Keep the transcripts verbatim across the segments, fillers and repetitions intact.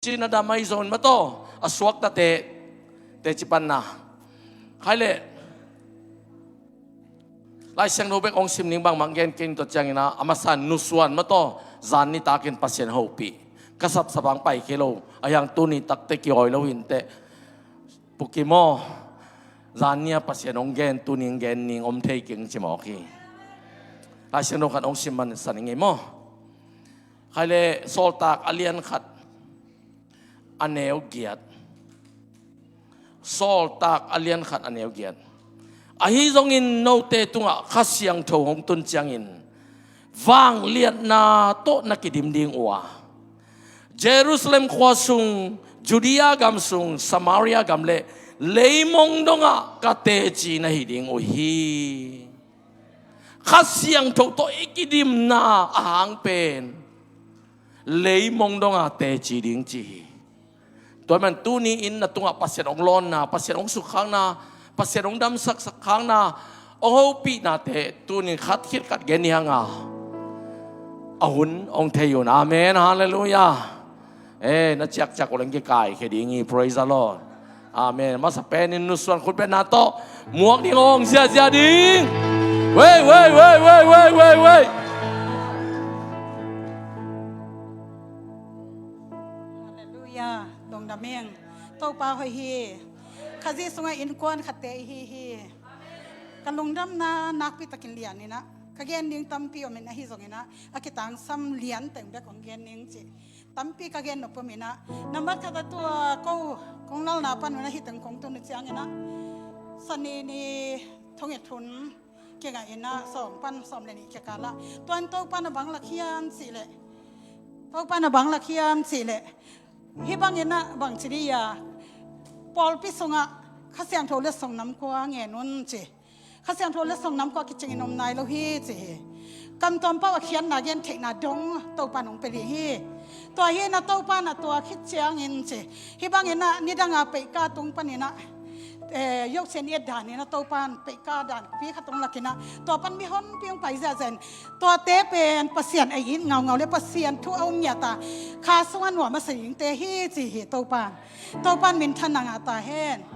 cina dam ahi zongin mataw a suaktate teci panna. Khai leh Lai Siangtho bek hong sim ning, bangmah gen keng. Tua ciangin ah a masa nusuan mataw zan nitakin Pasian hopih. Ka sapsap hang pai kei lo, a hiang tuni takte kiawi lo inteh. Pu Kim aw, zan ni-a Pasian hong gen, tuni hong gen ning om thei keng ci mawk hi. Lai Siangtho khat hong sim man sa ning ei maw. Khai leh Sawltak a lian khat a neu giat. Sawltak a lian khat a neu giat. Ahi zongin note tungah Kha Siangtho hong tun ciangin vangliatna tawh na kidim ding uh a, Jerusalem khua sung, Judea gam sung, Samaria gam le leimong dongah ka teci na hi ding uh hi. Kha Siangtho tawh i kidimna a hang pen leimong dongah teci ding ci hi. Tua man tuni in na tungah Pasian hong lawnna, Pasian hong sukkhakna, Pasian hong damsaksak khakna, hong hopihnate tuni khat khit khat gen ni hang a, a hun hong thei un. Amen. Halleluiah. Eh, na ciakciak uh leng kikai khia ding hi. Praise the Lord. Amen. Masa penin nusuan khutbetna tawh muak ding hong ziazia ding. Wei, wei, wei, wei, wei, wei, wei. Halleluiah. Lungdam ing. Topa hoih hi. Khazih sungah innkuan khatte i hi hi. Ka lungdamna nakpi takin lian inah, ka gen ding tampi om in ahi zong inah, a kitangsam lian teng bek hong gen ning ci. Tampi ka gen nop om inah, nambat khat a tua ko kong lalna pan un ahi teng kong tun uh ciang inah, Sani ni thongit hun kingah inah sawm pan sawm le nih kikal ah, tuan Topan a bang lak hiam cih leh, Topan a bang lak hiam cih leh, hih bang inah bang ci dih a, pawlpi sungah Kha Siangtho letsong namkua ngen un ci. Kha Siangtho letsong namkua kicingin om nai lo hi ci hi. Kamtuam pau a khiatna gen theihna dong Topan hong pia ding hi. Tua hi inah Topan a tua khit ciangin ci, hih bang inah nidang a peihka tung pan inah, eh, yohcen i et dan inah Topan peihka dan pi khat hong lak inah, tua pan mihonpi hong pai ziahziah in, tuate pen Pasian a it ngaungau le Pasian thu a um ngiat a, kha sungah nuam a sa dingte hi ci hi Topan. Topan minthanna ngah ta hen.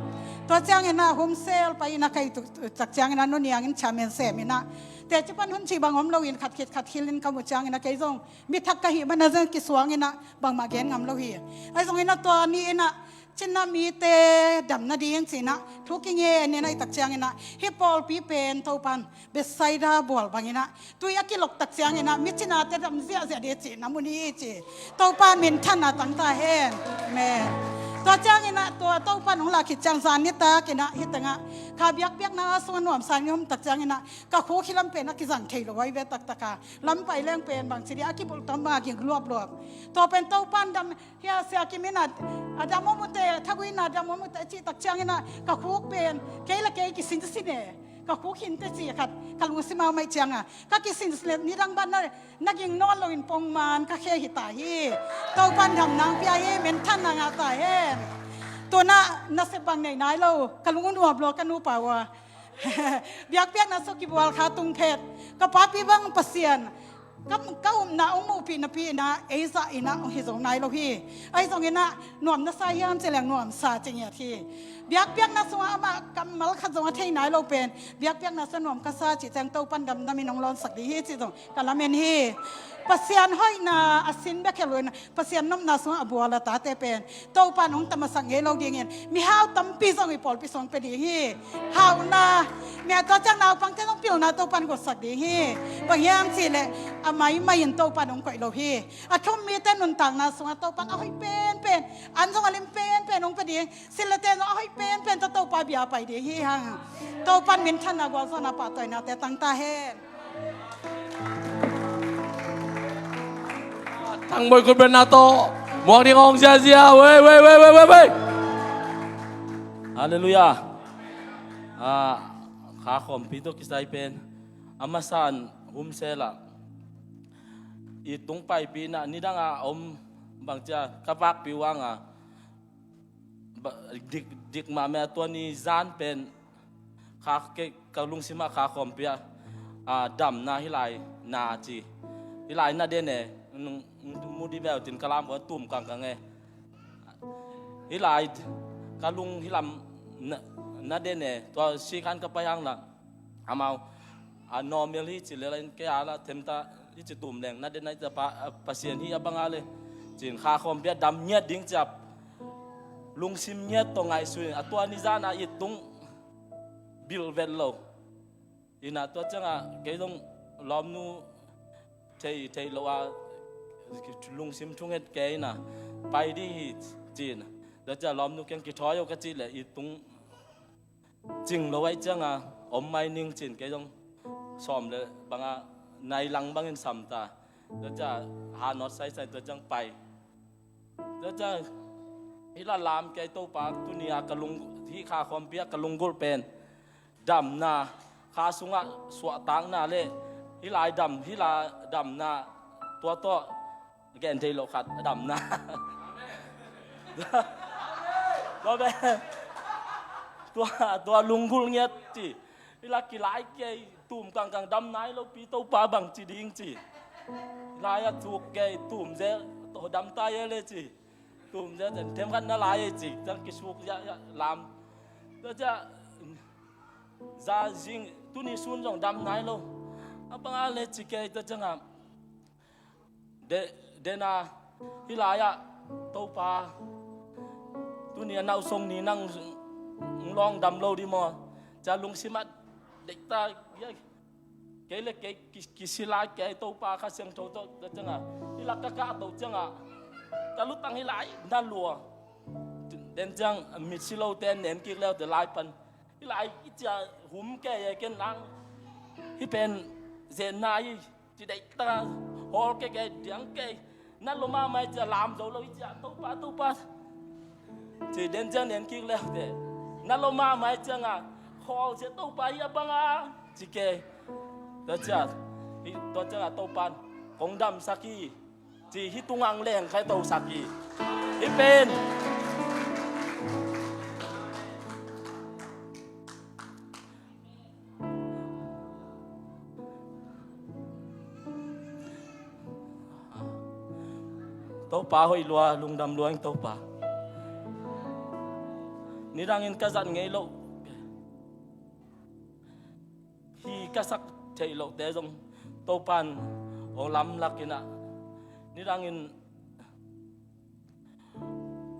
Tua ciang inah Humsel pai inah ka it uh tak ciang inah Nu Niang in chairman sem inah, teci pan hun cih bang om loin khat khit khat khil in ka muh ciang inah kei zong mi thak ka hih man a zong kisuang inah bangmah gen ngam lo hi. Ahi zong inah tua ni inah cina mite dam nading ci inah thu kingen inah i tak ciang inah, hih pawlpi pen Topan Bethsaida bual bang inah tui a kilok tak ciang inah mi cinate dam ziahziah ding cih na mun hi ci. Topa minthanna tang ta hen. Amen. Tua ciang inah tua Topan hong lak khit ciang zan nitak inah hih tengah kha biakpiakna sungah nuamsa in om tak ciang inah ka khuk hih lam pen a kizang thei lo ahi ve taktak a, lam pai leng pen bang ci dih a kibulh tam bang a ging luapluap. Tua pen Topan dam hia, Sia Kim inah a dam om uh teh, thagui inah a dam om uh teh cih tak ciang inah ka khuk pen kei le kei kisinsin e. Ka khuk hinte cih khat ka lungsim ah om ahih ciang a, ka kisinsin le nidang ban na, na ging nawn loin pongman ka khe hi ta hi. Topan dam nang pia hi, minthanna ngah ta hen. Tunah nasep bang nei nai lo, ka lung uh nuam lua ka nupa uh a. Biakpiakna sung kibual kha tung phet, ka papi bang Pasian ka, ka upna hong muhpih napi inah ei zah inah hong hi zo nai lo hi. Ahi zong inah nuam na sa hiam ci leng nuamsa ci ngiat hi. Biakpiakna sungah amah kammal khat zong a thei nai lo pen, biakpiakna sungah nuam ka sa cih ciang Topan damdam in hong lawnsak ding hi cih zong ka lamen hi. Pasian hoihna a sin bek hi lo inah, Pasian nopna sungah a bual a tate pen Topan hong tamasak ngei lo dingin mihau tampi zong i pawlpi sung pia ding hi. Hauhna, mia tua ciang naupangte zong pilna Topan guatsak ding hi. Bang hiam cih leh a maimai in Topan hong koih lo hi. A thum mite nuntakna sungah Topan a hoih penpen, an zong a lim penpen hong pia ding. Silate zong a hoih penpen tawh Topa bia pai ding hi hang. Topan minthanna gualzawhna pahtawinate tang ta hen. Thangbawi khutbetna tawh muak ding hong ziazia. Wei, wei, wei, wei, wei, wei. Halleluiah. Ah, kha khawmpi tawh kisai pen a masa in Humsel ah i tung paipih inah nidang a om bang cia ka vakpih uh hang a, ba, dik, dik mahmah a tua ni zan pen kha ke, ka lungsim ah kha khawmpi ah, ah, damna hih lai na ci. Hih lai na den e, nung, nung mu di bel tin ka lam ko tum kangkang e. Hih lai ka lung hih lam na, na den e, tua sikhan ka pai hang la amau a normal hi ci lel in kei a la themta hi ci tum leng na den a hi ta pa, a Pasian hi a bang a le cin kha khawmpi a dam ngiat ding ciap lungsim ngiat tawh ngaihsun a tua ni zan a it tung bilh vet lo. Ina tua ciangah kei zong lawmnu thei thei lo a lungsim thunget kei ina pai ding hi cin. Tua ciah lawmnu kiang kithawi o ka cih leh i tung cing lo ahi ciangah om mai ning cin kei zong sawm le bangah nai lang bangin sam ta. Tua ciah ha nawt saisai tua ciang pai. Tua ciah hih la lam kei Topa tuni a ka lung hih kha khawmpi a ka lunggulh pen damna kha sungah suahtakna le hih lai dam hih la damna tua tawh gen thei loh khat a damna. Tua be tua tua lunggulh ngiat ci. Hih la kilai kei tum kangkang dam nai lo pi Topa bang ci ding ci. Lai a thuk kei tum zel to dam ta ye le ci. Tum zel zen them khat na lai e ci. Tang kisuk ya ya lam. Tua ciah za zing tuni sun zong dam nai lo. A bang a le ci kei tua ciangah de dena hih lai-ah Topa tuni a nau song ni nang lawng dam lo di maw? Cia lungsim ah deihta kei le kei ki- kisi lai kei Topa Kha Siangtho tawh tua ciangah hih lak ka kah to ciangah ka lutang hih lai na lua. Den ciang mit si lote nen kik leute lai pan hih lai i cia hum kei e ken nang hih pen zen na hi. Ci deih taka hawl kei kei diang kei na lo mahmah i cia lam zo lo i cia Topa Topa ci den ciang nen kik leute na lo mahmah i cianga hawl cia Topa hi a banga ci kei. Tua cia tua cianga Topan kong damsak hi. Ci hi tungang leng khai tosak hi. Hi pen Topa hoih lua lungdam lua ing Topa. Nidangin ka zat ngei loh hi ka sak theih lohte zong Topan aw lamlak inah nidangin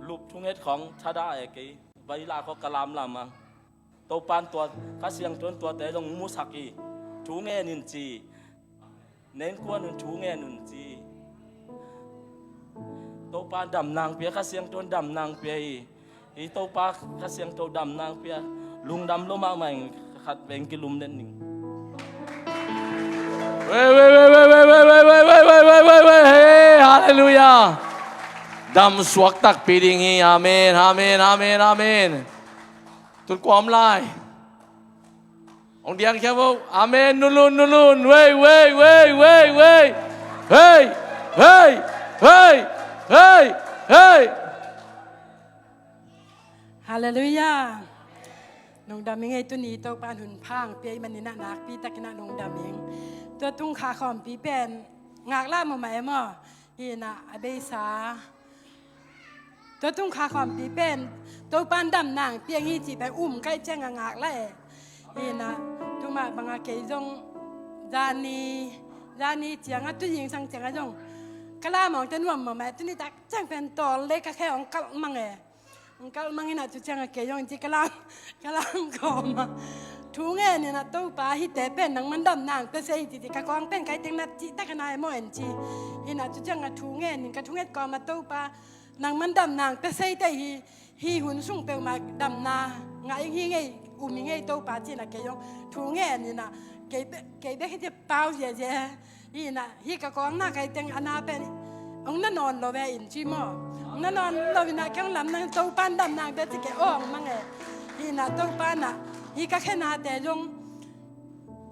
lup thunget khawng thada e kei vai la khawng ka lamlam a Topan tua Kha Siangtho in tuate zong musak hi. Thu ngen in ci. Nen kuan un thu ngen un ci. Topa damnang pia Kha Siangtho damnang pia hi. Hi Topa Kha Siangtho damnang pia lungdam lo mahmah ing khat veng kilum den ning. Wei, wei, wei, wei, wei, wei, wei, wei, wei, wei, wei, wei, hey, hallelujah. Dam suak takpi ding hi, amen, amen, amen, amen. Tun kuam lai. Ong diang khia vo. Amen. Nulun, nulun. Wei, wei, wei, wei, wei. Hey, hey, hey, hey, hey. Hallelujah. Lungdam ing ei tuni Topan hun phang pia i maninah nakpi takinah lungdam ing. Tua tung kha khawmpi pen ngaklah mumah e maw? Hinah a beisa tua tung kha khawmpi pen Topan damnang piang hi cih pen um kaih ciang a ngak la e. Hinah tuma banga kei zong zani zani cianga tu zingsang cianga zong ka lamawngte nuam mamah e tuni tak ciang pen tawl le ka khe hong kalh mang e. Hong kalh mang inah tu cianga kei zong ci ka lam ka lam kawma thu ngen inah Topa hite pen nangman damnang pia sei titi ka kawng pen kai teng nat cih tak a nai maw en ci. Hinah tu cianga thu ngen in ka thunget kawma Topa nangman damnang pia sei tei hi. Hi hun sung peuhmah damna ngah ing hi ngei um hi ngei Topa cinah kei zong thu ngen inah kei bek hi ci pau ziazia. Hinah hi ka kawng na kai teng a na pen hong na nawn lo ve in ci maw? Hong na nawn lo inah kei hong lam nang Topan damnang pia ci kei aw hong mang e. Hinah Topa nah hi ka khenate zong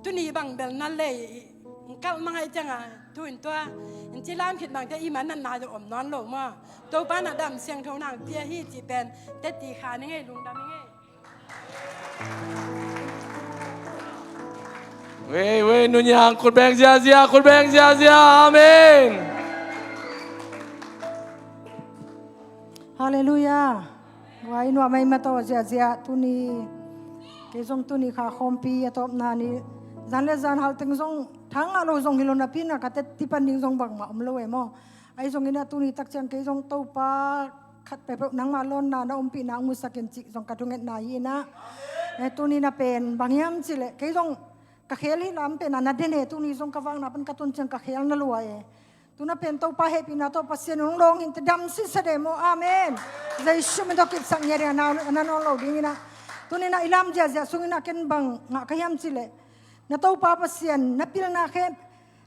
tuni bang bel na lei hong kalh mang ai cianga thu in tua in ci lam khit bangte i man natna zong om nawn lo maw? Topa nah dam siangtho nang pia hi ci pen teti kha ni ngei lungdam hi ngei. Wei, wei, nunyan khutbeng ziazia khutbeng ziazia. Amen. Halleluiah. Guai nuam ei mataw ziahziah tuni. Kei zong tuni kha khawmpi a tawpna ni zan le zan halteng zong thangah lo zong hi lo napi na ka teti pan ding zong bangmah om lo e maw. Ahi zongin ah tuni tak ciang kei zong Topa khat peuhpeuh nangmah lawnna na ompihna hong musakin cih zong ka thungetna hi inah. Eh, tuni na pen bang hiam cileh kei zong ka khel hi lam pen a na den e, tuni zong ka vakna pan ka tun ciang ka khel na lua e. Tuna pen Topa hehpihna tawh Pasian hong lawng in te dam sitsa de maw. Amen. Jesu min tawh kipsak ngiat ding a na, a na nawn lo ding inah. Tuni na i lam ziahziah sung inah ken bang ngah ka hiam cileh na Topa Pasian na pilna khem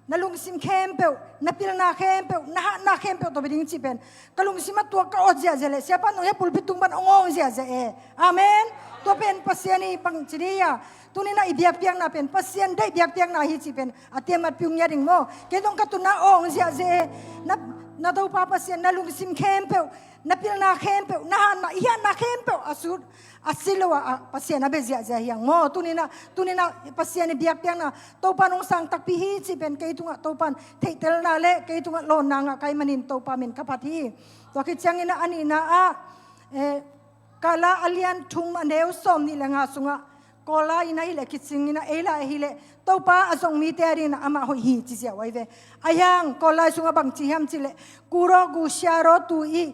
na lungsim khempeuh, na pilna khempeuh, na hatna khempeuh tawh bia ding cih pen ka lungsim a tuak ka awt ziahziah leh siapa nong he pulpit tung pan hong awng ziahziah e. Amen. Tua pen Pasian i bangci dih a, tuni na i biakpiakna pen Pasian deih biakpiakna hi cih pen a tiamat piung ngiat ding maw. Kei zong ka tuna awng ziahziah e. Na, na Topa Pasian na lungsim khempeuh, na pilna khempeuh, na hatna, i hatna khempeuh a sut a si lo a, a Pasian a bia ziahziah hiang maw. Tuni na, tuni na Pasian i biakpiakna Topa nong sang takpi hi cih pen kei tungah Topan theihtelna le kei tungah lawnna ngah ka hih manin Topa min ka phat hi. Tua khit ciangin a nihna ah, eh, Kala a lian thum a neu sawm nih le nga sungah Kawllai in ahileh kicing in a ei lai ahileh Topa a zong mite a dingin amah hoih hi ci ziau ahi ve. A hiang Kawllai sungah bang ci hiam cileh kuroku siarotu i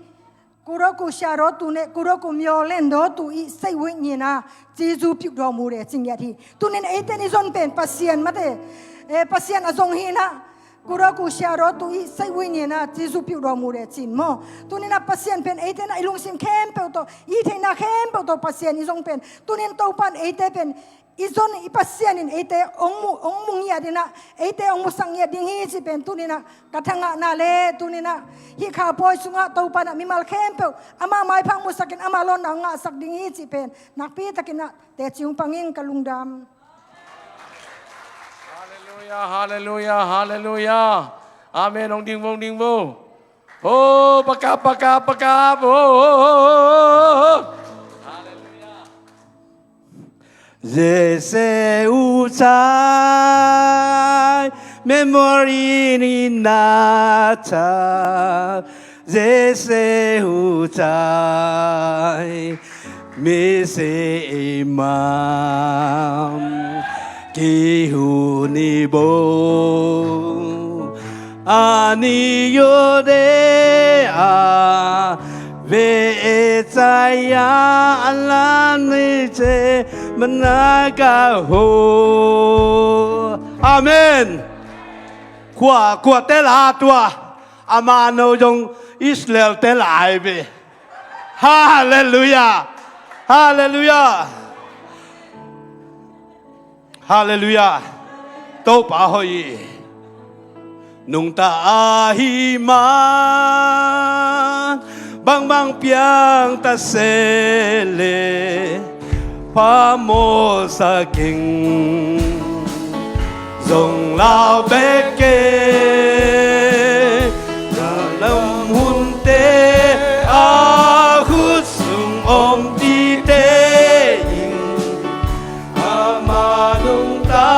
kuroku siarotu ne kuroku myolendotu i seiwuih nina cizu piukdawmu de cingiat hi. Tunin eiten i zon pen Pasian mate, eh, Pasian a zong hi na kuroku siarotu i seiwuih nina cizu piukdawmu de cin maw. Tunin a Pasian pen eiten a i lungsim khempeuh tawh i theihna khempeuh tawh Pasian i zong pen tunin Topan eite pen i zon i Pasian in eite ong mu, ong mu ngiat in a eite ong musak ngiat ding hi cih pen tunin a ka thangahna le tunin a hih kha pawi sungah Topan a mimal khempeuh ama maipha musakin ama lawnna ngahsak ding hi cih pen nakpi takin a teci hong pangin ka lungdam. Halleluiah, halleluiah, halleluiah. Amen. Hong ding vo, hong ding vo. Oh, pakap, pakap, pakap. Oh, oh, oh, oh, oh. Halleluiah. 谢谢父在，memory ni na cha. 谢谢父在， Misi imam kihuni bo ani yode a ve e caya alam ni ce manaka ho. Amen. Kua kua tela tua ama no jong Israel tela ai ve. Halleluiah. Halleluiah. Halleluiah. Topa hoih. Nungta ahi man bangbang piang ta se le phamawh sa keng. Zong lau bek keng. Ka lam hunte a khut sung om tite in ama nungta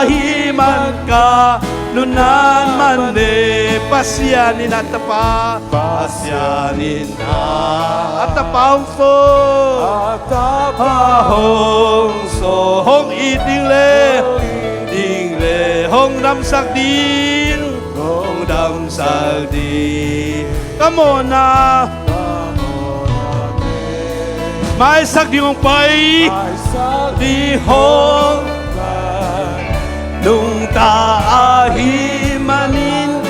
ahi man ka nunan man ne. Pasian in a tapa, Pasian in a tapa hong so, a tapa hong so, hong it ding le, ding le hong damsak ding, hong damsak ding. Ka mawhna maisak ding hong pai, maisak ding hong pai. Nungta ahi manin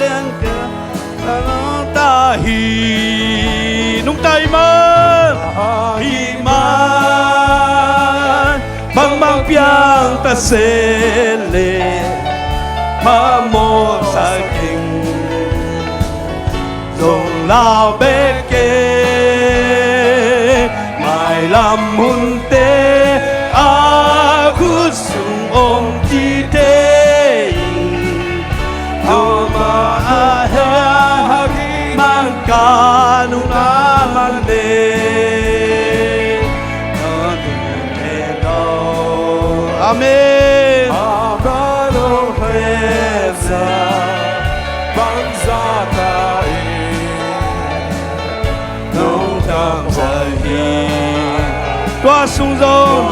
nungta hi, nungta hi man, ahi man bangbang piang ta se le phamawh sa keng. Zong lau bek keng. Mailam hunte a khut sung om tite in noma a hia hak man ka nungna man ne. Amen. Amen. Bangzah ta in, nong Tua sung zong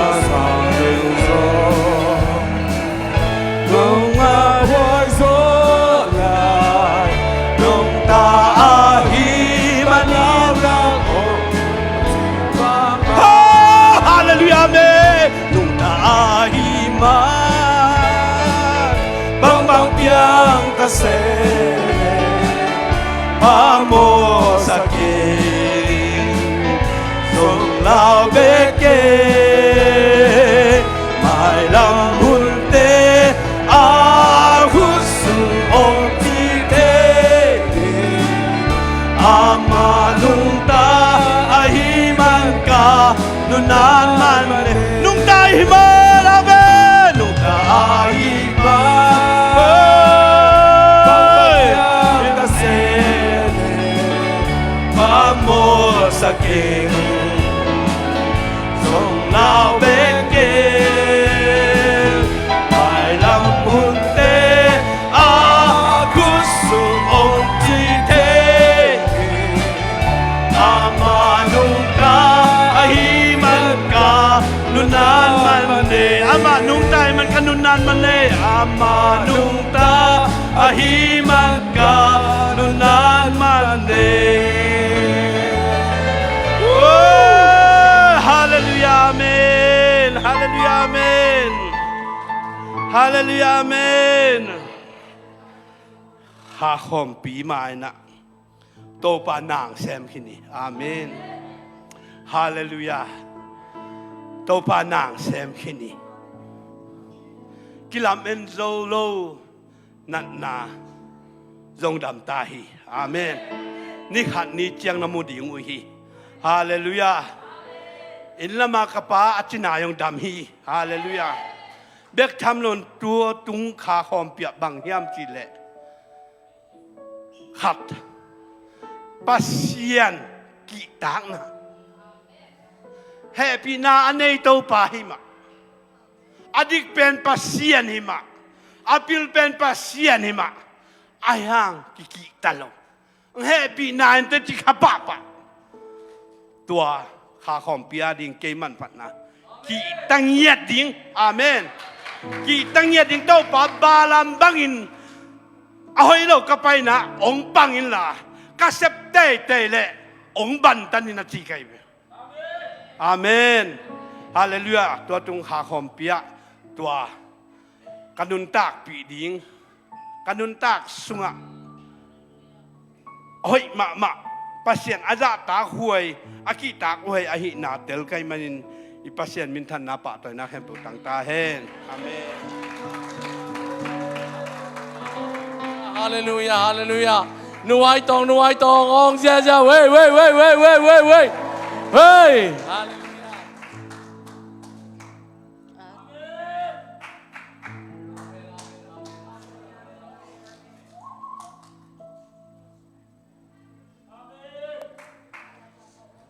nungah huai zaw lai, nungta ahi man. Oh, hallelujah, amen. Nungta ahi man, bangbang piang ta se, phamawh sa kei, zong lau bek kei. Mailam hunte a khut sung hong ci thei, amah nungta ahi man ka nunnan man. Nungta ahi man, amen. Nungta ahi man, phamawh sa kei, phamawh sa kei, zong lau bek kei. Mailam hunte a khut sung hong ci thei, amah nungta ahi man ka nunnan man e. Amah nungta ahi man ka nunnan man e. Amah nungta ahi man ka nunnan man e. Oh, hallelujah, amen. Hallelujah, amen. Hallelujah, amen. Kha khawmpi mai-ah Topa nang sem khin hi. Amen. Hallelujah. Topa nang sem khin hi. Kilamen zo lo natna zong dam ta hi. Amen. Ni khat ni ciang na mu ding uh hi. Hallelujah. Inn lama ka pa a cina zong dam hi. Hallelujah. Bek tham lo in tua tung kha khawmpi ah bang hiam cih leh, khat, Pasian kihtakna. Hehpihna a nei Topa hi mah. A dik pen Pasian hi mah. A pil pen Pasian hi mah. Ahi hang kikihta lo. Hehpihna in teci kha pahpah. Tua kha khawmpi a ding kei manphatna, kihta ngiat ding. Amen. Kihta ngiat ding. Topa Balaam bangin a hoih lo ka paina hong pang inla, ka sep teitei leh hong bantan in a ci ka hi ve. Amen. Hallelujah. Tua tung kha khawmpi ah tua ka nuntakpih ding, ka nuntak sungah hoih mahmah, Pasian a zahtak huai, a kihtak huai ahihna tel ka hih manin, i Pasian minthanna pahtawina khempeuh tang ta hen. Amen. Hallelujah, hallelujah. Nuai tong, nuai tong, ong ziazia, wei, wei, wei. Hallelujah.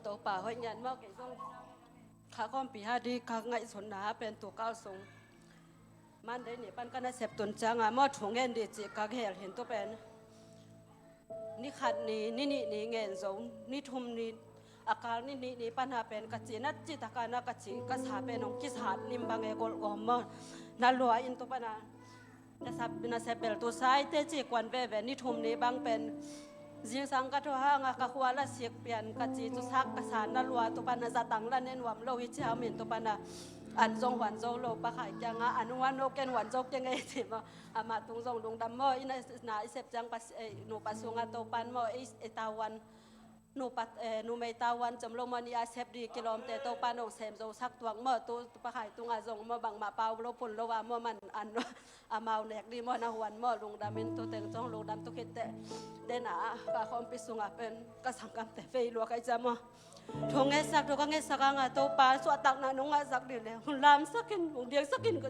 Topa hoih ngiat maw, kei zong kha khawmpi a ding ka ngaihsutna pen tu kal sung Monday ni pan ka nasep tun ciangin maw thu ngen ding cih ka gel hi in tu pen ni khat ni, ni nih ni ngen zo, ni thum ni, a kal ni nih ni pan a pen ka cih na cih tak a na ka cih ka sa pen hong kisat nim bang e, golhgawm maw. Na lua in tu pan a nasep, nasep bel tu sa hi teh ci kuan veve, ni thum ni bang pen zingsang ka tho hang a ka khua la sik pian ka ci cu sak ka sa na lua, tu pan a zatang la ne nuam lo hi ci a om in tu pan a an zong huan zo lo, Pa Khai kiangah an huan lo, ken huan zo keng ei ci maw. Amah tung zong lungdam maw, i na, na i sep ciang pa, eh, nupa sungah Topan maw, ei, ei tavuan, nupa, eh, numei tavuan com lo maw, ni a sep ding kilawmte Topan hong sem zo sak tuak maw, tu, tu Pa Khai tungah zong maw, bangmah pau lo pun lo a maw, man an, amau nek ding maw, na huan maw, lungdam in tu teng zong lungdam tu khit teh. Den a, ka khawmpi sungah pen, ka sanggamte vei lua ka hi cia maw. Thu ngetsak, thu ka ngetsak hang a Topa suahtakna nong ngahsak ding leh hong lamsak in, hong diangsak in ka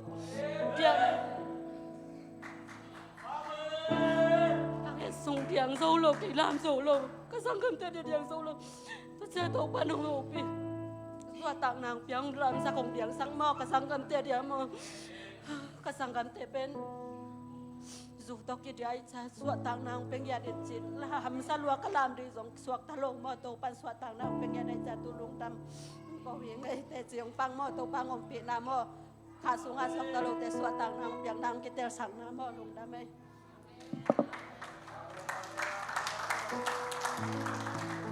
diang. Ka nget sung diang zo lo, kei lam zo lo, ka sanggamte dia diang zo lo. Tua cia Topa nong hopih, suahtakna hong piang, hong lamsak, hong diangsak maw, ka sanggamte dia maw. Ka sanggamte pen Zu tawh kidiai ca suahtakna hong pia ngiat in cin la hamsa lua ka lam dih zong suakta lo maw, Topan suahtakna hong pia ngiat ai ca tu lungdam. Ko hi ngai te ci hong pang maw, Topan hong pihna maw. Kha sungah suakta lote suahtakna hong piakna hong kitelsakna maw, lungdam ei.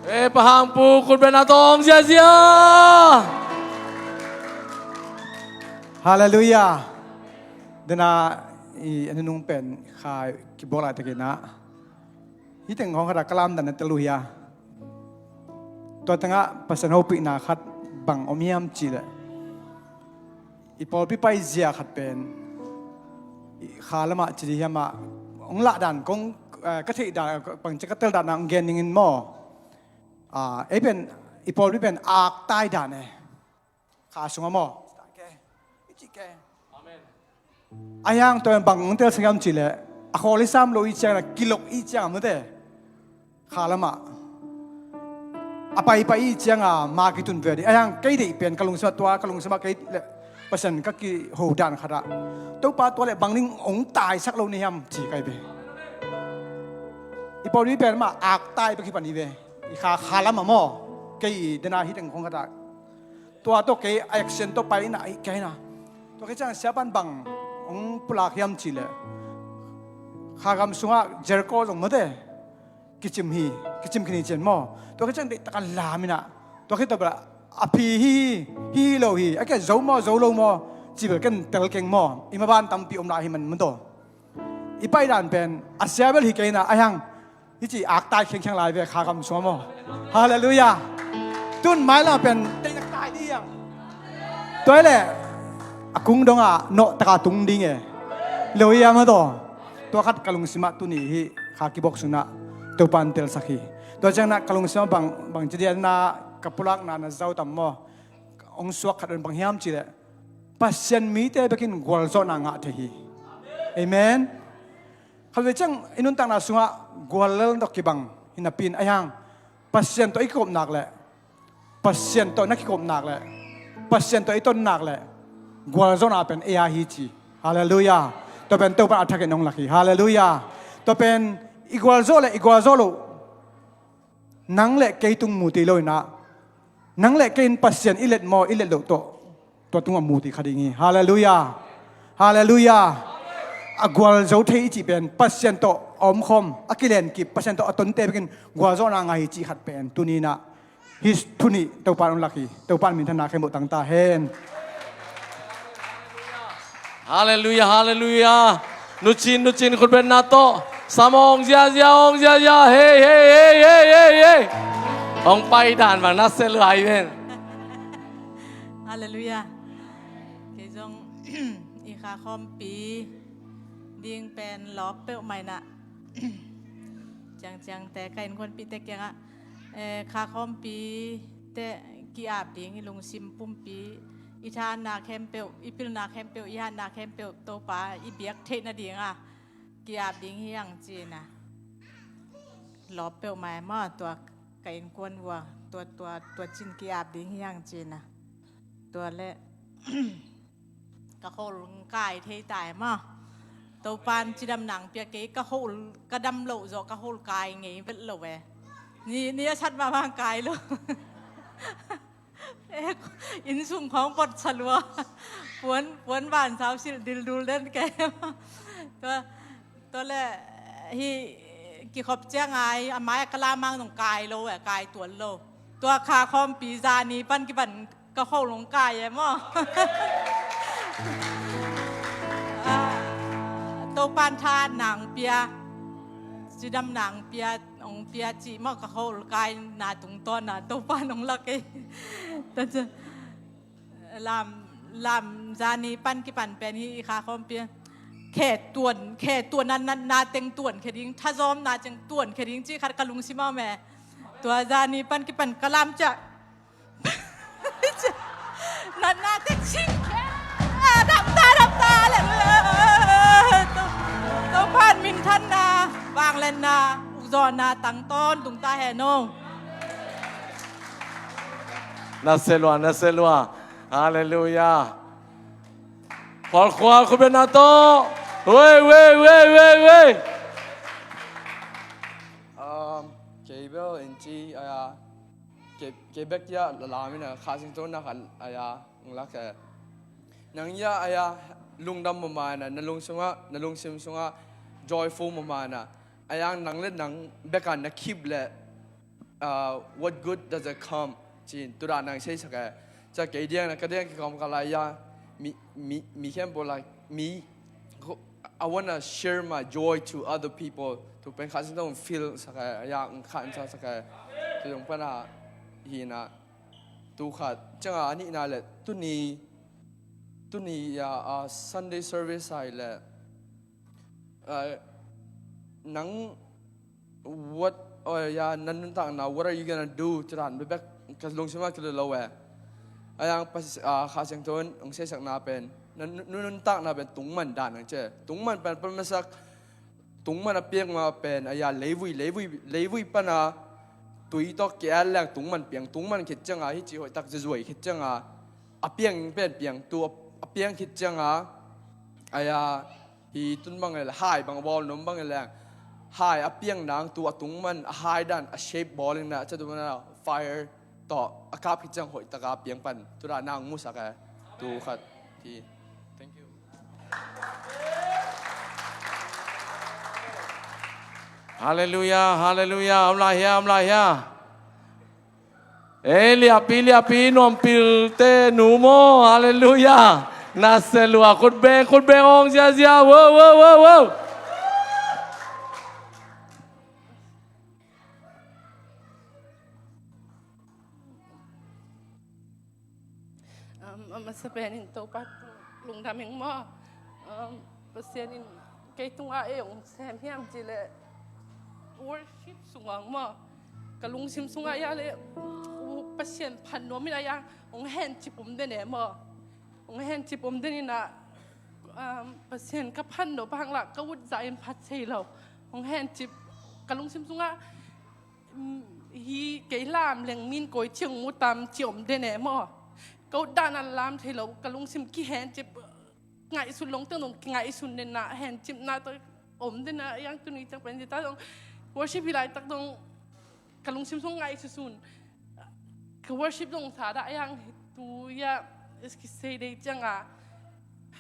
E pahang pu khutbetna tawng ziazia. Halleluiah. Dena i a nunung pen kha kibuak laitakinah hih teng khawng khatah ka lamdanna tel uh hi a. Tua tengah Pasian hopihna khat bang om hiam cihleh i pawlpi paizia khat pen kha lamah ci dih hiamah hong lahdan kong ka theihdan bangci ka teldan ah hong gen ningin maw. Ei pen i pawlpi pen aktai dan e. Kha sungah maw. Amen. Ahiang tua bang hong telsak hiam cihleh a khawl i sam lo i ciangin a kilok i ciangin a mute kha lamah a paipai i cianga ma kitun ve dih. Ahiang kei deih pen ka lungsimah tua ka lungsimah kei le Pasian ka kiho dan khatah Topa tua le bang ding hong taisak lo ni hiam ci kai ve. I pawlpi pen mah aktai bek hi pan hi ve. I kha kha lamah maw kei i dena hih teng khawng khatah tua tawh kei a action tawh pai inah kei inah tua kei ciang siapan bang hong pulak hiam cihleh kha gam sungah Jericho zong mate kicim hi. Kicim khin hi cian maw tua kei ciang deihtak a lam inah tua kei tawh a phi hi hi lo hi a kei zo maw zo lo maw cibel ken tel keng maw i maban tampi om lai hi man man tawh i paidan pen a siabel hi kei inah ahiang Hih ci aktai khiangkhiang lai ve kha gam sungah maw. Halleluiah. Tun mailam pen teinak tai ding hiang. Tua hileh a kung dongah nawhtaka tung ding e. Lo hiam a taw. Tua khat ka lungsimah tuni hih kha kibawk sunah Topan telsak hi. Tua ciangnah ka lungsimah bang bangci dianna ka pulakna na zautam maw. Hong suak khat on bang hiam cileh Pasian mite bekin gualzawhna ngah thei hi. Amen. Khatvei ciang i nuntakna sungah guallel dok kibang hinapi in ahiang Pasian tawh i kikopnak le Pasian tawh na kikopnak le Pasian tawh i tonnak le gualzawhna pen ei a hi ci. Halleluiah. Tua pen Topan a thakin hong lak hi. Halleluiah. Tua pen i gualzawh le i gualzawh loh nang le kei tung mu ti lo inah nang le kei in Pasian i let maw i let loh tawh tua tungah mu ti kha ding hi. Halleluiah. Halleluiah. A gualzo thei i cih pen Pasian tawh a omkhawm a kilenkip Pasian tawh a tonte bekin gualzawhna ngah hi cih khat pen tuni inah hih thunih Topan hong lak hi. Topan minthanna khempeuh tang ta hen. Halleluiah, halleluiah. Nucin nucin khutbetna tawh samawng ziazia awng ziazia hei hei hei hei hei hei. Hong paidan bang na se luai ven. Halleluiah. Kei zong i kha khawmpi ding pen lawp peuh mai nah ciangciangte ka innkuanpihte kiangah kha khawmpi teh ki-ap ding i lungsim pumpi i thahatna khempeuh i pilna khempeuh i hatna khempeuh Topa i biak theih nadinga ki-ap ding hi ang cina. Lawp peuh mai maw tua ka innkuan vua tua tua tua cin ki-ap ding hi ang cina. Tua le ka khol kai thei tai maw. Topan cidam nang pia kei ka khol ka dam loh zawh ka khol kai ngei vet lo e. Ni ni a sat mah bang kai lo. Inn sung khawng pot sa lua. Puan puan van sau silh dildul den kei. Tua tua le hi kikhop ciang ai a mai a ka lamang nong kai lo e kai tuan lo. Tua kha khawmpi zani pan kipan ka kho long kai e maw. Topan tha nang pia cidam nang pia ong pia cih maw ka kho kai na tungtawn na Topan ong lak e. Lam lam zani pan kipan pen hi i kha khawmpi khe tuan khe tuan na na teng tuan khe ding thazawm na ceng tuan khe ding cih khat ka lungsim a me. Tua zani pan kipan ka lam ciah natna te cing khe. Damta damta le Topan minthanna vanglenna ukzawhna tangtawn tungta he no. Na selua na selua. Halleluiah. Khualkhual khutbetna tawh Wei, wei, wei, wei, wei. Um, kei bel in ci, aya, kei, kei bek ya la lam in a, Kha Siangtho na khan, aya, ng lak e. Nang ya, aya, lungdam mama na, na lung sunga, na lungsim sunga, joyful mama na. Aya, nang le nang bek a na keep le, uh, what good does it come? Cin, tu dan nang sei sak e. Ca kei diang na, ka diang kikawm ka lai ya, mi, mi, mi khempeuh lai, mi, I wanna share my joy to other people. Tu pen Kha Siangtho feel sak e, ya, ng khan sa sak e. Tu dong pana hi na, tu khat. Cianga a nihna le, tuni, tuni ya, uh, Sunday service ai le, uh, nang What, oh, ya, na nuntakna, what are you gonna do? Ci dan bebek ka lungsim ah kilawm lo e. Ayang pas, ah, Kha Siangtho in hong seisakna pen, na nu-, nu-, nuntakna pen tungman dan ang ci. Tungman pen, pen masak, tungman a piang ma pen, aya, leivui, leivui, leivui pana tui tawh ki-al leng tungman piang, tungman khit cianga, hi ci hoih tak zuai khit cianga, a piang pen piang, tu a, a piang khit cianga, aya, hi tun bang e le, hai bang bawl num bang e le, hai a piang nang tu a tungman, a hai dan, a shape bawl in na, ca tu na fire tawh, a kap khit ciang hoih taka piang pan, tu dan nang musak e, tu khat hi. Thank you. Hallelujah, hallelujah, om lai hia, om lai hia. Ei, liapi, liapi, nuampilte nu maw, halleluiah. Nasia lua, khut beng, khut beng hong ziazia, wow, wow, wow, wow. Um, a masa penin Topa lungdam ing maw. Um, Pasian in kei tungah ei hong sem hiam cih leh worship sungah maw, ka lungsim sungah ia le, uh, Pasian phat nuam in a ia hong hencip om den e maw. Hong hencip om den in a, um, Pasian ka phat nuam bang lah ka ut zah in phat thei lo. Hong hencip ka lungsim sungah, um, hi kei lam leng min koi ciang mu tam ci om den e maw. Ka ut dan a lam thei lo, ka lungsim kihencip, ngaihsut longteng dong kingaihsun den a, hencipna tawh om den a, a iang tuni ciang pen zita dong worship hi laitak dong ka lungsim sung ngaihsut sun. Ka worship dong sa dah a iang tu ia, is kisei dei cianga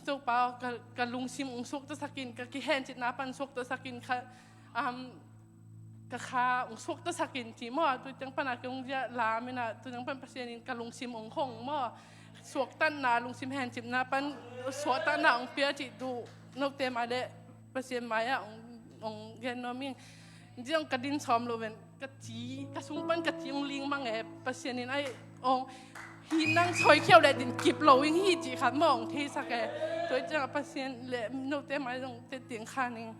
Topa ka, ka lungsim ung suaktasakin, ka kihencipna pan suaktasakin ka, um, ka kha ung suaktasakin ci maw, tu ciang pana kei ung zia lam in a, tu ciang pan Pasian in ka lungsim ung hong maw, suaktanna, lungsim hencipna pan suaktanna ung pia ci tu, note mai le Pasian mai ah ung, ung gen nuam ing. Zia ung ka din sawm lo ven, ka ci, ka sung pan ka ci ung ling mang e, Pasian in ai ung hi nang soi khiau le din kip lo ing hi ci khat maw ung theisak e. Tu ciang Pasian le note mai zong te tiang khan ing.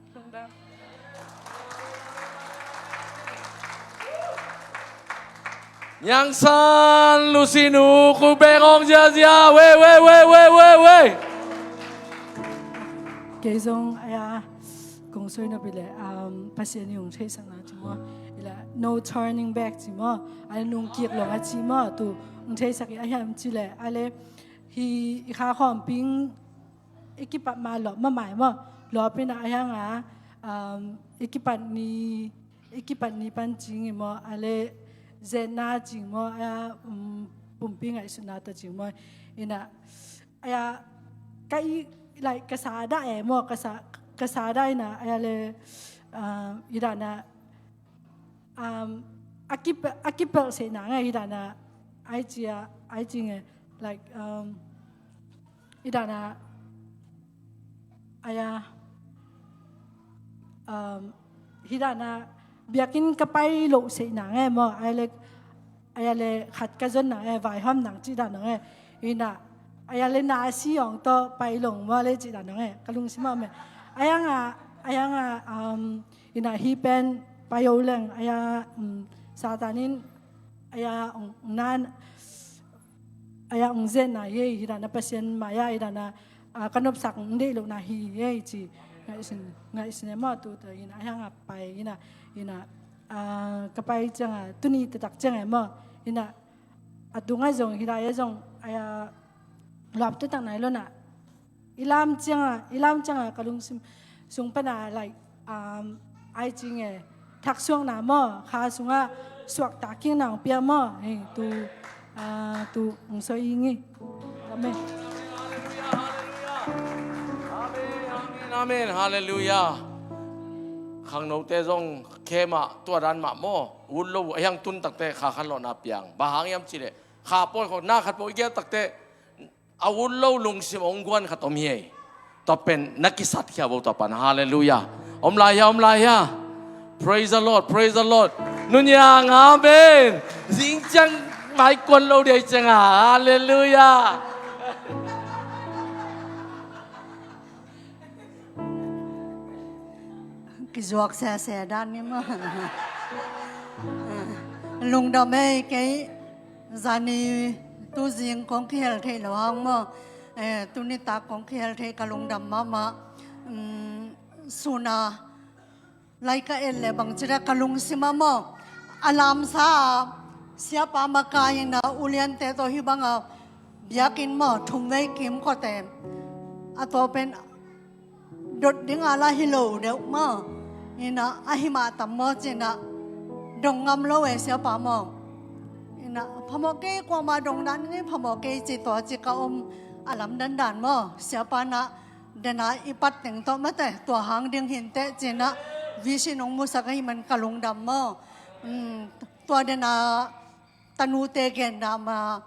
Nyangsan Lusinu, khut beng hong ziazia, wei, wei, wei. Kei zong aya kong soi na pi le, um, Pasian i hong theisakna ci maw, ila no turning back ci maw, a le nung kik long a ci maw, tu hong theisak i a hiam ci le, a le hi i kha khawm ping i kipat ma lawp ma mai maw, lawp in a a hiang a, um, i kipat ni, i kipat ni pan cing i maw, a le zenna cing maw, a, um, pumpi ngaihsutna ta cing maw, in a, a, ka i, like, ka sa dah e maw, ka sa, ka sa dah in a, a le, um, i dah na, um, a kip-, a kipelh seh nang e, i dah na, ai ci a, ai cing e, like, um, i dah na, aya, um, hi dah na, biakinn ka pai loh seh nang e maw, aya le, aya le khat ka zon nang e, vaihawm nang ci dah nang e, hi na, aya le na si ong tawh pai long maw le ci dah nang e, ka lungsim ah me. Aya nga, aya nga, um, hi na hi pen pai o leng, aya, um, Satan in, aya ong nan, aya ong zen na hi, hi dah na Pasian mai ah, hi dah na, ah, ka nopsak ong deih loh na hi, hi ci. Ngaihsun, ngaihsun e maw tu ta, hi na, aya nga pai, hi na, hi na, ah, ka pai ciang a, tuni taktak ciang e maw, hi na, a tung a zong, hi na, aya zong, aya, luap taktak nai lo na, I lam ciangah, i lam ciangah ka lungsim sung pana, like, um, ai cing e, thaksuakna maw, kha sungah suakta kikna hong pia maw, eh, tu, ah, tu hong soi ing e. Amen. Amen, amen, amen. Halleluiah. Khangnote zong khe mah, tua dan mah maw, ut lo uh a hiang tun takte kha khan lawhna piang. Bang hang hiam cih leh kha pawi khawng na khat pawi giat takte a ut lo lungsim hong guan khat om hi. Tua pen na kisatkhia bo tua pan. Halleluiah. Om lai hia, om lai hia. Praise the Lord, praise the Lord. Nuniang, amen. Zing ciang mai kuan lo dia i ciang a. Halleluiah. Kizuak sese dan ni maw. Lungdam ei, kei zani tu zing kong kihel thei lo hang maw. Eh, tu nitak kong kihel thei ka lungdam mahmah. Um, suna lai ka et le bangci dia ka lungsim ah maw, a lamsa a siapa makai ina uliante tawh hih banga biakinn maw, thumvei kimkawte a tawh pen dot dinga la hi lo deuh maw. Ina a hi mah tam maw cina dong ngam lo e siapa maw. Ina phamawh kei, kuama dong dan ni phamawh kei ci, tua ci ka om a lamdandan maw, siapa na dena i pat teng tawh mate, tua hang ding hinteh cina vision hong musak ahi man ka lungdam maw. Tua dena tanute genna ma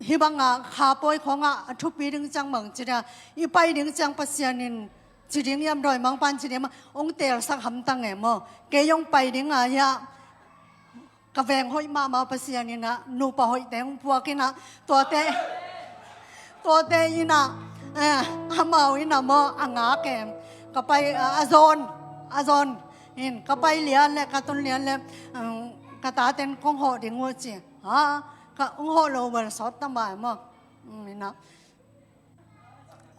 hih banga kha pawi khawngah a thupi ding ciang mang cina i pai ding ciang Pasian in ci ding hiam, dawimangpan ci ding hiam, hong teelsak hamtang e maw. Kei hong pai dinga hia ka veng hoih mahmah Pasian ina nupa hoihte hong puak ina tuate, tuate ina, eh, amau ina maw a ngak em. Ka pai, a zon, a zon in ka pai lian le ka tun lian le, um, ka taten kong hawh ding uh ci. Ha, ka hong hawh lo bel sawt ta mai maw. Um, ina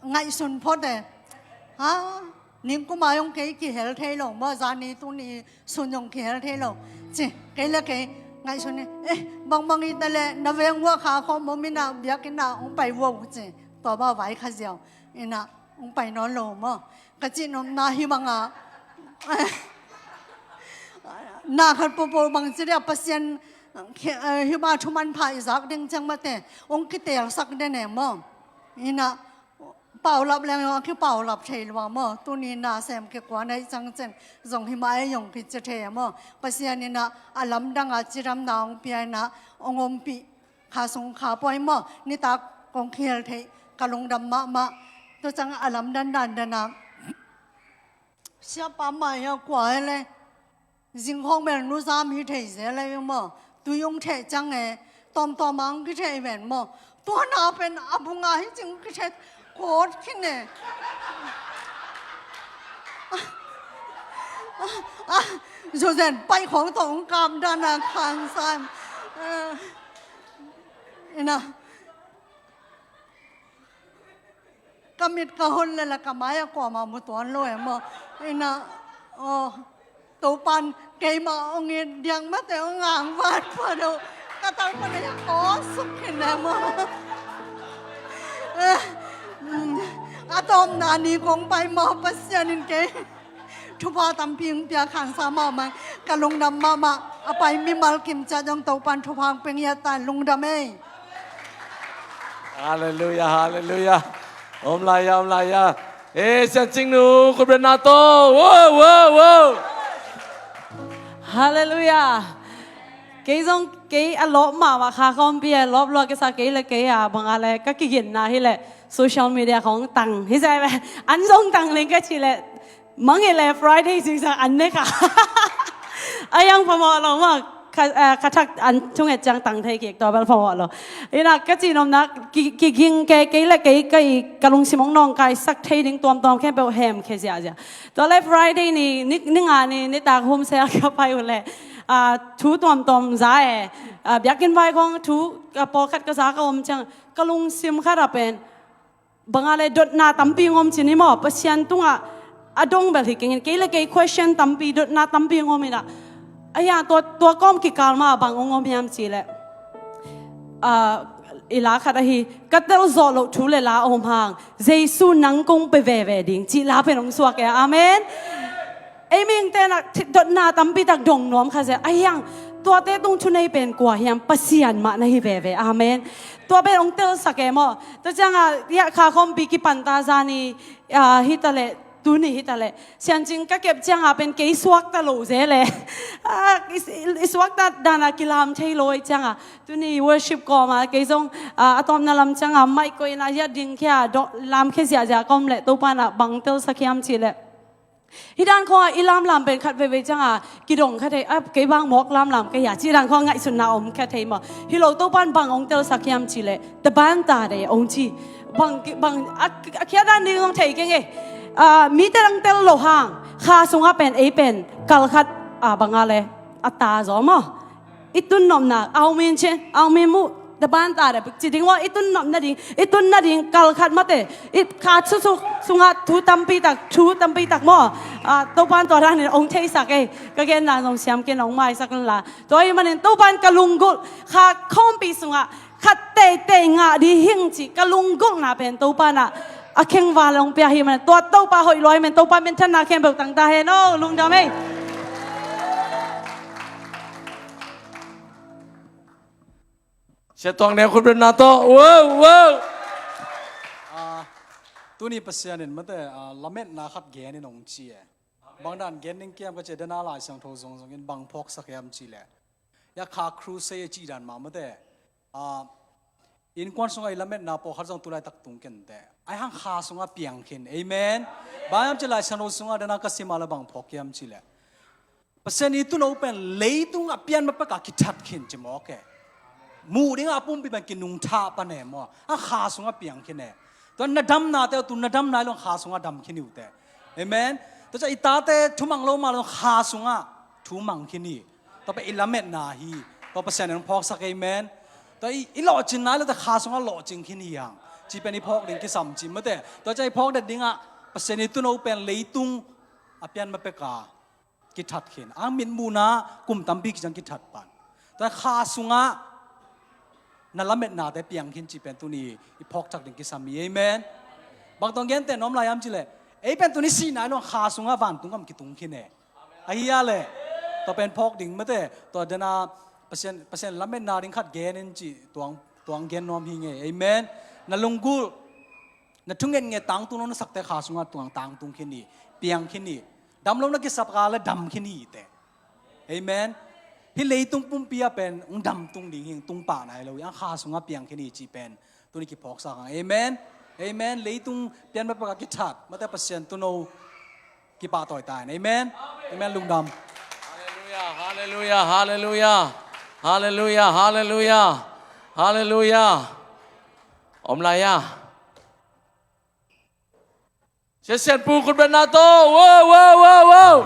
ngaihsun phot e. Ha, ningkuma hong kei kihel thei lo maw, zani tuni sun hong kihel thei lo ci. Kei le kei ngaihsun e, eh, bangbang i ta le na veng uh a kha khawm maw, mina biakinn ah hong pai uh ci. Tua ba vai kha ziau ina hong pai nawn lo maw. Ka cihnopna hih banga na khat popo bangci dia Pasian hih banga thuman pha i zak ding ciang mate hong kiteelsak den e maw. Ina paulap leng hong a kipaulap thei lua maw. Tuni na sem kikuan ahi ciang cin zong hih mah ei hong kici thei e maw. Pasian ina a lamdanga cidamna hong pia ina hong ompih kha sung kha pawi maw, nitak kong khel theih ka lungdam mahmah. Tua ciang a lamdan dandan a siapa mai a kua e le zingkhawng bel nuzam hi thei zel e maw. Tui ung theh ciang e tawmtawm a ung kitheh i ven maw. Tua na pen a bunga hi cing kitheh kawt khin e. Zuzen paih khawng tawh ung kap dan a khan sam. Ina ka mit ka hon le la ka mai a kuama mu tuan lo e maw. Ina aw Topan keima ong it diang mate ong ang vat pha do ka tal pan a ko suk khin le maw. A tawmna ni kong pai maw Pasian in kei thupha tampi hong pia khansa mahmah ka lungdam mahmah. A pai mimal kim ciat zong Topan thupha hong pia ngiat ta lungdam ei. Halleluiah, halleluiah. Om lai a, om lai a. Ei Sian Cing nu khutbetna tawh. Wow, wow, wow. Halleluiah. Kei zong kei a lawp mahmah kha khawmpi a lawp lua kisa kei le kei a bang a le ka kiginna hi le social media khawng tang hi zai ve. An zong tang ling ka ci le mang hi le Friday zingzang an ne kha. A yang phamawh lo mah ka thak an thunget ciang tang thei kik tua bel phamawh lo. Ina ka cinomna kiging kei kei le kei ka i ka lungsim hong nawngkaisak thei ding tuamtuam khempeuh hem khe ziahziah. Tua le Friday ni ni nga ni nitak humsel ka pai uh le thu tuamtuam za e. Biakinn vai khawng thu pawlkhat ka za ka om ciang ka lungsim khat a pen bang a le dotna tampi ngom cin hi maw Pasian tungah a dong bel hi kengin kei le kei question tampi dotna tampi ngom ina. Ahi a tua kawm kikal ma bang ngom hiam ci le Ah, i la khat ahi, ka tel zawh loh thu le la a om hang, Jesu nang kong pe veve ding cih la pen hong suak e. Amen. Ei mihingte in ah dotna tampi tak dong nuam kha zel. Ahi hang tuate tung thunei pen kua hiam? Pasian mah na hi veve. Amen. Tua pen hong telsak e maw. Tua ciangah hiah kha khawmpi kipan ta, zani, ah, hi ta leh, tuni hi ta leh, Siancing ka kep ciangah pen kei suakta lo zel e. Ah, i, i suakta dan ah kilam thei lo ahih ciangah tuni worship kawm ah kei zong, ah, a tawpna lam ciangah mic koih in ah hiah ding khia, lam khia ziahziah ka om leh Topa in ah bang telsak hiam cih leh, hih dan khawngah i lamlam pen khat veivei ciangah kidong kha thei, ah, kei bang mawk lamlam ka hia cih dan khawng ngaihsutna om kha thei maw. Hi lo, Topa in bang hong telsak hiam cih leh, tabanta de hong ci. Bang, bang, a, a khiat dan ding zong thei keng e. Ah, mite dang tel loh hang, kha sungah pen, ei pen kal khat, ah, bang a le, a ta zaw maw. I tun nopna, amen ci, amen mu, tabanta de ci ding maw, i tun nopna ding, i tun nading kal khat mate, i kha su, su, sungah thu tampi tak, thu tampi tak maw. Ah, Topa in tua dan in hong theisak e, ka genna zong siam kei in, hong maisak in la. Tua ahih manin Topa in ka lunggulh, kha khawmpi sungah khat teitei ngah ding hing cih ka lunggulhna pen Topa in ah a khengval hong pia ahih manin, tua Topa hoih lua ahih manin Topa minthanna khempeuh tang ta hen aw, lungdam ei. Sia Tuang Neu khutbetna tawh. Wow, wow. Ah, tuni Pasian in mate, ah, lametna khat gen in hong ci e. Bang dan gen ding kiam ka ci a, dena Lai Siangtho zongzong in bang phawksak hiam cih leh, hiah kha crusade a cih dan mah mate, ah, innkuan sungah i lametna pawlkhat zong tulaitak tung kei inteh. Ahi hang kha sungah piang khin. Amen. Bang hiam cih leh Lai Siangtho sungah dena ka sim a leh bang phawk hiam cih leh, Pasian i tuuno pen leitung a pian ma pek a kithat khin ci mawk e. Muh dingah a pumpi pen kinungthah pan e maw. A kha sungah piang khin e. Tua na damnate uh, tu na damna hi lo hang kha sungah dam khin hi uh teh. Amen. Tua ciang i tate thumang lo mah lo hang kha sungah thumang khin hi. Tua pen i lametna hi. Tua Pasian in hong phawksak e. Amen. Tua i, i lawhcinna hi lo teh, kha sungah lawhcing khin hi hang. Ci pen i phawk ding kisam ci mate. Tua ciang i phawk det dingah Pasian i tuuno pen leitung a pian ma pek a kithat khin. A mitmuhna kum tampi kiciang kithat pan. Tua kha sungah na lametnate piang khin cih pen tuni i phawkthak ding kisam hi. Amen. Bang tawh gen teh nuam lai hiam cih leh, ei pen tuni sihna hi lo hang kha sungah vantung gam kitung khin e. Ahi a leh, tua pen phawk ding mate, tua dena Pasian, Pasian lametna ding khat gen in cih tuang, tuang gen nuam hi ing e. Amen. Na lunggulh, na thungetnget tangtung lo na sakte kha sungah tuang tangtung khin hi, piang khin hi. Dam lo na kisak a leh dam khin hi teh. Amen. Hih leitung pumpi ah pen hong damtung ding hi, tung pah nai lo hi, a kha sungah piang khin hi cih pen tuni kiphawksak hang. Amen. Amen. Leitung pian ma pek a kithat mate, Pasian tuuno kipahtawi ta hen. Amen. Amen. Lungdam. Halleluia, halleluia, halleluia. Halleluia, halleluia. Halleluia. Om lai a. Sia Sian Pu khutbetna tawh. Wow, wow, wow, wow.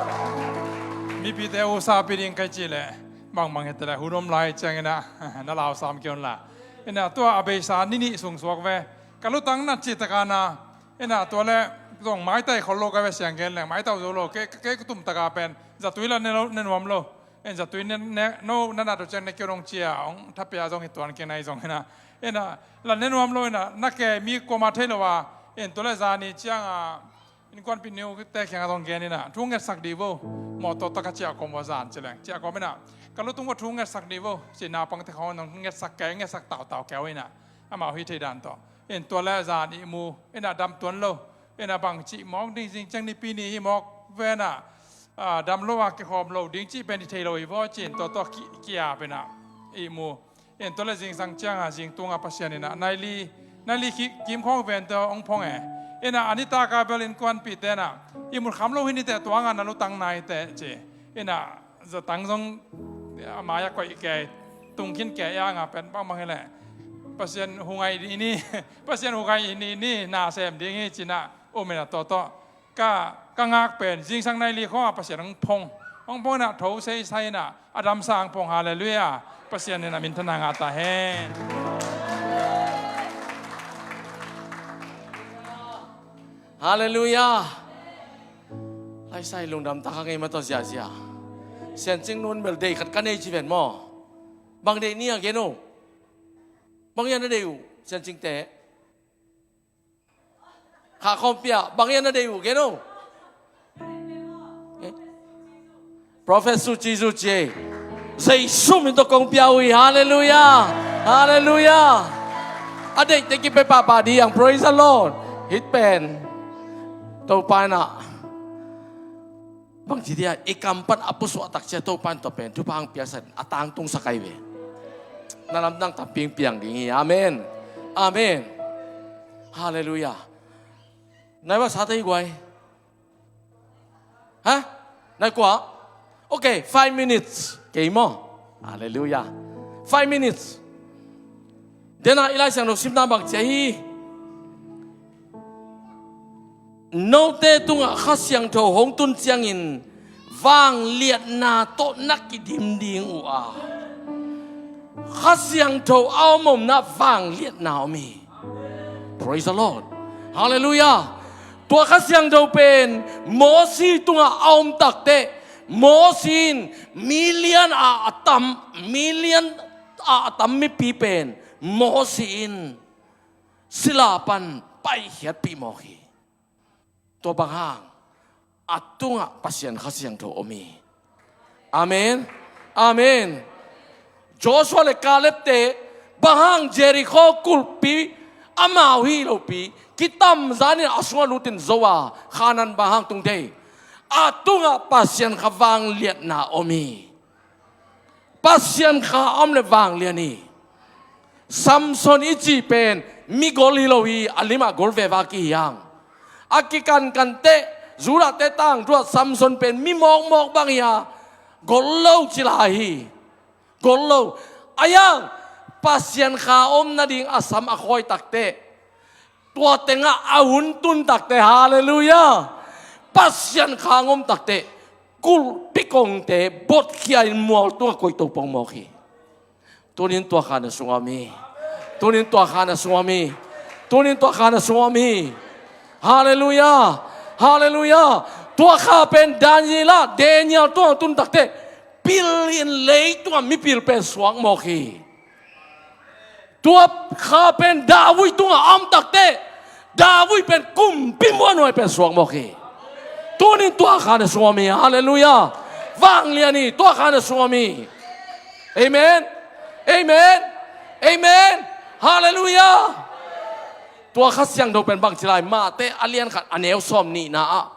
Mipite usapi ding ka hih leh, bangbang hi ta leh, hun om lai ciangin ah na lau sam kei un la. Ina tua a beisa ni nih sung suak ve. Ka lutang na cih tak a na, ina tua leh zong maitai khol lo ka ve, siang gen leng maitai zo lo. Kei, kei ka tum tak a pen zatui la ne lo, ne nuam lo. En zatui ne, ne, no, na nat uh ciang ne kei un hong ci a, hong thapia zong hi tuan kei na hi zong hi na. Ina, la ne nuam lo ina, na ke mi kuamah thei lo a, en tua leh zani ciang a, innkuanpih nu te kiang a zong gen ina, thu ngetsak dih vo, mawtaw tak a ciah kawm vo zan ci leng, ciah kawm ina, ka lutung vo thu ngetsak dih vo, ci naupangte khawng nong ngetsak kei, ngetsak tautau kei ina, amau hi thei dan tawh. En tua leh zan ihmu, ina dam tuan lo, ina bang cih mawk ding, zing ciang Nipi ni hi mawk ve na, ah, dam lo a kikhawm lo ding cih pen i thei lo hi vaw ci-in tua tawh ki, ki-ap ina ihmu. En tua leh zingsang ciang a zing tung a Pasian ina nai li, nai li ki, kim khawng ven tawh hong phong e. Ina a nitak a bel innkuanpihte na ihmut kham lo hi ni teh, tua nga na lutang nai teh ci. Ina zatang zong a mai a koih kei, tung khin kei a nga pen bangbang hi leh Pasian hu ngai i ni, Pasian hu ngai i ni, ni na sem ding hi ci na um ina tua tawh. Ka, ka ngak pen, zingsang nai li khawng a Pasian hong phong. Hong phong ina tho seisai ina, a damsa hong phong, halleluia. Pasian ina minthanna ngah ta hen. Halleluia. Laisai lungdam tak a ngei mah tawh ziahziah. Siancing nun bel deih khat ka nei ci ven maw. Bang deih ni a gen uh. Bang hiam na deih uh, siancingte? Kha khawm pia, bang hiam na deih uh, gen uh. Eh? Professor Jesu ci ei. Jesu min tawh kong pia uh hi, halleluiah. Halleluiah. A deihte kipe pahpah ding, praise the Lord. Hih pen Topa in ah bangci dia, i kam pan a pusuah tak ciang Topa in tua pen thupha hong piaksak, a tangtungsak ahi ve. Na lamdang tamping piang ding hi. Amen. Amen. Halleluiah. Nai va sa te hi guai. Ha? Nai kua? Okay, five minutes. Kei maw. Halleluiah. Five minutes. Dena i Lai Siangtho simna bang ci hi. Note tungah Kha Siangtho hong tun ciangin vangliatna tawh na kidim ding uh a, Kha Siangtho a om omna vangliatna om hi. Praise the Lord. Halleluiah. Tua Kha Siangtho pen Mosi tungah a om takteh, Mosi in milian a a tam, milian a a tam mipi pen Mosi in sila pan paikhiatpih mawk hi. Tua bang hang a tungah Pasian Kha Siangtho om hi. Amen. Amen. Joshua le Caleb te bang hang Jericho kulhpi amau hi lopi kitamzan in a sungah lutin zo a, Khanaan bang hang tung thei? A tungah Pasian Kha vangliatna om hi. Pasian Kha om le vanglian hi. Samson i cih pen migol hi lo hi, a limah gol veva kihi hang. A kikankanteh Judahte tangthu ah Samson pen mi mawkmawk bang hi a, gol lo ci lai hi. Gol lo. Ahi hang Pasian Kha om nading a sam a khawi takteh, tua tengah a hun tun takteh, halleluiah, Pasian Kha hong om takteh, kulhpi kongte botkhia in mual tungah koih to pongmawk hi. Tunin tua Kha na sungah om hi. Tunin tua Kha na sungah om hi. Tunin tua Kha na sungah om hi. Halleluiah. Halleluiah. Tua Kha pen Daniel ah, Daniel tungah tun takteh, pil in leitungah mipil pen suak mawk hi. Tua Kha pen David tungah a om takteh, David pen kumpi muanhuai pen suak mawk hi. Tunin tua Kha na sungah om hi. Halleluiah. Vanglian hi. Tua Kha na sungah om hi. Amen. Amen. Amen. Halleluiah. Tua Kha Siangtho pen bangci lai, Mate a lian khat a neu sawm nihna ah,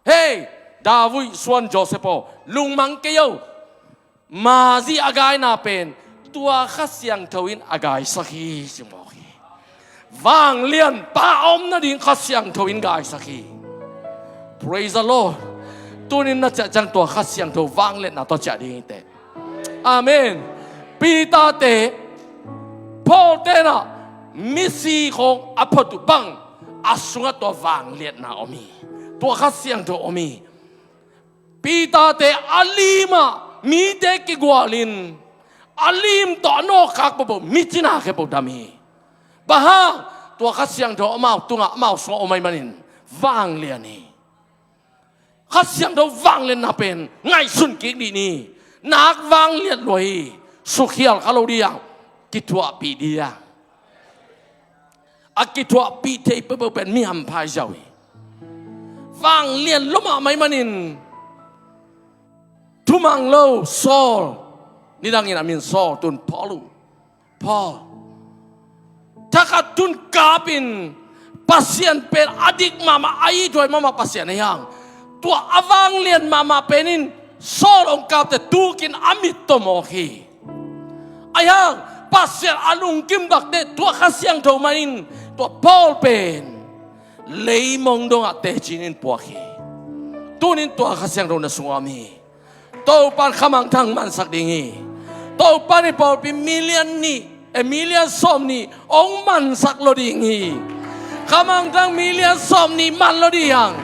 hei, David suan Joseph aw, lungmang kei o. Mazi a gaina pen tua Kha Siangtho in a gaisak hi, ci mawk hi. Vanglianpa a om nading Kha Siangtho in gaisak hi. Praise the Lord. Tunin na ciah ciang tua Kha Siangtho vangliatna tawh ciah ding hi teh. Amen. Peter te, Paul te na misi khawng a phot uh bang, a sungah tua vangliatna om hi. Tua Kha Siangtho om hi. Peter te a limah mite kigualin, a lim tawh a nawkkak peuhpeuh, mi cina khempeuh dam hi. Bang hang? Tua Kha Siangtho amau tungah, amau sungah om ahih manin vanglian hi. Kha Siangtho vangliatna pen ngaihsun kik dih ni. Nak vangliat lua hi. Sukhial kha lo dih hang. Kithuahpih dih hang. A kithuahpih thei peuhpeuh pen mi hampha hi zaw hi. Vanglian lua mahmah ahih manin thumang lo Saul, nidangin a min Saul, tun Paul uh. Paul. Thakhat tun kapin, Pasian pen a dik mahmah, a ithuai mahmah Pasian ahih hang, tua a vanglian mahmah pen in Saul hong kapteh tukin a mit tawh mawk hi. Ahih hang Pasian a lungkim takteh tua Kha Siangtho mah in tua Paul pen leimong dongah teci in puak hi. Tunin tua Kha Siangtho na sungah om hi. Topan khamangthang mansak ding hi. Topan i pawlpi milian nih, eh, milian sawmnih hong mansak lo ding hi. Khamangthang milian sawmnih man lo ding hi hang.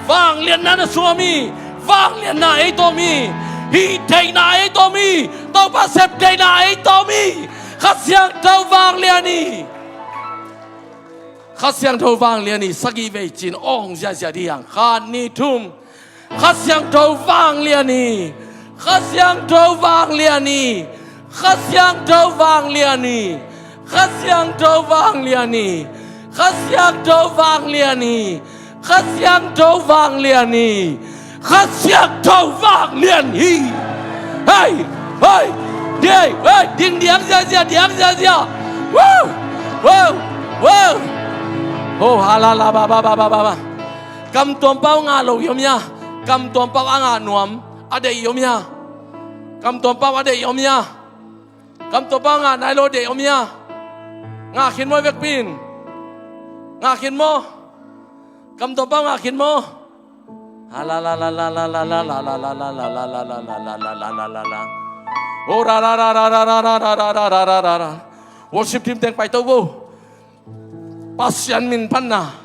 Vangliatna na sungah om hi. Vangliatna ei tawh om hi. Hih theihna ei tawh om hi. Topa sep theihna ei tawh om hi. Kha Siangtho vanglian hi. Kha Siangtho vanglian hi. Sagih vei cin aw hong ziahziah ding hi hang. Khat, nih, thum. Kha Siangtho vanglian hi. Kha Siangtho vanglian hi. Kha Siangtho vanglian hi. Kha Siangtho vanglian hi. Kha Siangtho vanglian hi. Kha Siangtho vanglian hi. Kha Siangtho vanglian hi. Hei, hei, ding, hei, hei, ding diang ziazia, diang ziazia. Wow, wow, wow. Oh, halala, ba, ba, ba, ba, ba, ba. Kam tuam pau ngah lo i om hia? Kam tuam pau a ngah nuam a deih i om hia? Kam tuam pau a deih i om hia? Kam tuam pau ngah nai lo deih om hia? Ngah khin maw vekpi in? Ngah khin maw? Kam tuam pau ngah khin maw? Halala. Oh, ra, ra, ra. Worship team teng paito bo. Pasian min phatna.